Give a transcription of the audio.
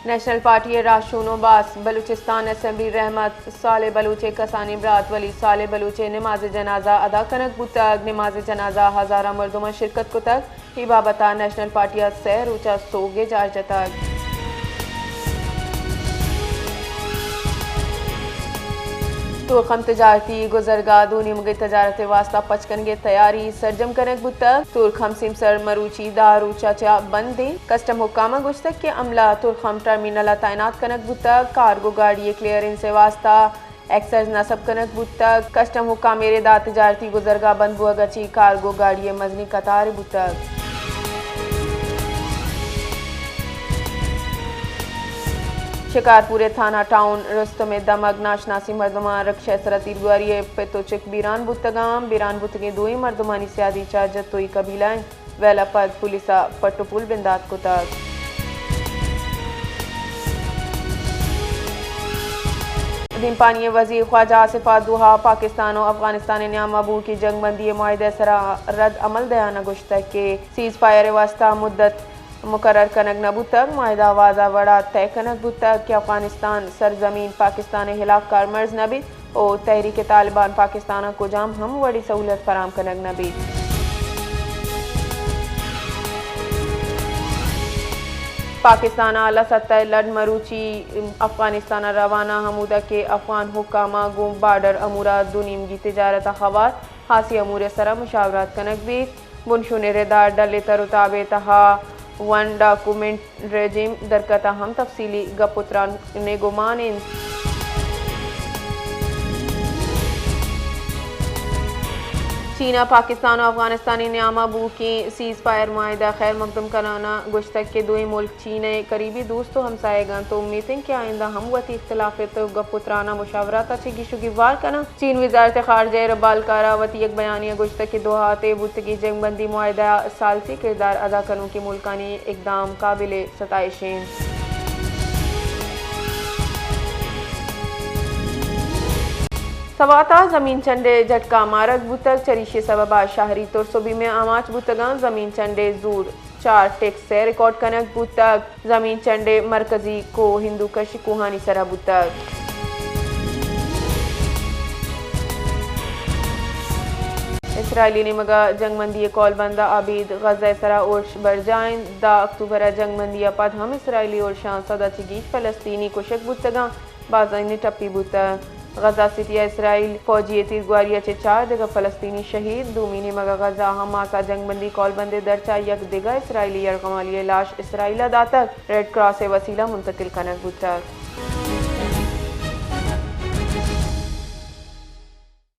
National party ءِ راہشون ءُ باز بلوچستان اسمبلی رحمت صالح بلوچ ءِ کسانیں برات ولی صالح بلوچ ءِ نماز جنازہ ادا کنگ بوتگ۔ نماز جنازہ ءَ ہزاراں مردماں شرکت کتگ۔ اے بابت ءَ نیشنل پارٹی ءَ سئے روچ ءَ سوگ ءِ جار جتگ۔ تورخم تجارتی گزرگاہ دو نیمگی تجارت ءِ واستہ پچ کنگ ءِ تیاری سرجم کنگ بوتگ۔ تورخم سیمسر مروچی دہ روچ ءَ چہ بند اِنت۔ کسٹم حکام ءَ گوشتگ کہ عملہ تورخم ٹرمینل ءَ تعینات کنگ بوتگ۔ کارگو گاڑی ءِ کلیئرنس ءِ واستہ ایکسائز نصب کنگ بوتگ۔ کسٹم حکام ءَ ایر دات تجارتی گزرگاہ بند بوگ ءَ چہ کارگو گاڑی ءِ مزنیں قطارے بوتگ۔ شکارپور ءِ تھانہ ٹاؤن رستم ءِ دمگ ناشناسیں مردماں رکشہ ءِ سرا تیرگواری ءَ پت ءُ چک بیران بوتگاں۔ بیران بوتگیں دوئیں مردمانی سیادی چہ جتوئی قبیلہ اِنت۔ ویل ءَ پد پولیس ءَ پٹ ءُ پول بندات کتگ۔ دیمپانی ءِ وزیر خواجہ آصف ءَ دوحہ ءَ پاکستان ءُ افغانستان ءِ نیام ءَ بوؤکیں جنگ بندی ءِ معاہدہ ءِ سرا رد عمل دیان ءَ گوشتگ کہ سیز فائر ءِ واستہ مدت مقرر کنگ نہ بوتگ، معاہدہ ءَ واضح وڑ ءَ طے کنگ بوتگ کہ افغانستان سرزمین پاکستان ءِ ہلاپ کارمرز نہ بیت۔ ءُ تحریک طالبان پاکستان ءَ کجام ہم وڑیں سہولت فراہم کنگ نہ بیت۔ پاکستان ءَ اعلی سطح ءِ لڈ مروچی افغانستان ءَ روان ءَ، ہمودا کہ افغان حکام ءَ گوں بارڈر امور ءَ دو نیمگی تجارت ءَ ہوار ہاسی امور ءِ سرا مشاورات کنگ بیت۔ بنشون ءِ ردار ڈل ءِ تر ءُ تاب ءِ تہا ون ڈاکومنٹ رژیم درکت ءَ ہم تفصیلی گپ ءُ تران ءِ گمان اِنت۔ چین ءَ پاکستان ءُ افغانستان ءِ نیام ءَ بوؤکیں سیز فائر معاہدہ ءَ خیر مقدم کنان ءَ گوشتگ کہ دوئیں ملک چین ءِ قریبی دوست ءُ ہمساہگ اَنت ءُ امیت اِنت کہ آئندہ ہم وتی اختلافات ءُ گپ ءُ تران ءَ مشاورات ءَ چہ گیش ءُ گیوار کناں۔ چین وزارت خارجہ ءِ ربالکار ءَ وتی یک بیانیہ ءَ گوشتگ کہ دوحہ ءَ طے بوتگیں جنگ بندی معاہدہ ءَ ثالثی کردار ادا کنوکیں ملکانی اقدام قابل ستائش اِنت۔ سوات ءَ زمین چنڈ ءِ جھٹکا مارگ بوتگ، چریشی ءِ سبب ءَ شہری ترس ءُ بیم ءَ آماچ بوتگ اَنت۔ زمین چنڈ ءِ زور چار ٹک سئے ریکارڈ کنگ بوتگ۔ زمین چنڈ ءِ مرکزی کوہ ہندوکش ءِ کوہانی سرا بوتگ۔ اسرائیلی نیمگ ءَ جنگ بندی ءِ کول بند ءَ ابید غزہ ءِ سرا ارش برجاہ اِنت۔ دہ اکتوبر ءَ جنگ بندی ءَ پد ہم اسرائیلی ارشاں سد ءَ چہ گیش فلسطینی کشگ بوتگ اَنت۔ بازائنی ٹپی بوتگ۔ غزہ سٹی ءَ اسرائیل فوجی ءِ تیرگواری ءَ چہ چار دگہ فلسطینی شہید۔ دومی نیمگ ءَ غزہ ءَ حماس ءَ جنگ بندی کول بند ءِ درچ ءَ یک دگہ اسرائیلی یرغمالی ءِ لاش اسرائیل ءَ داتگ، ریڈ کراس ءِ وسیلہ منتقل کنگ بوتگ۔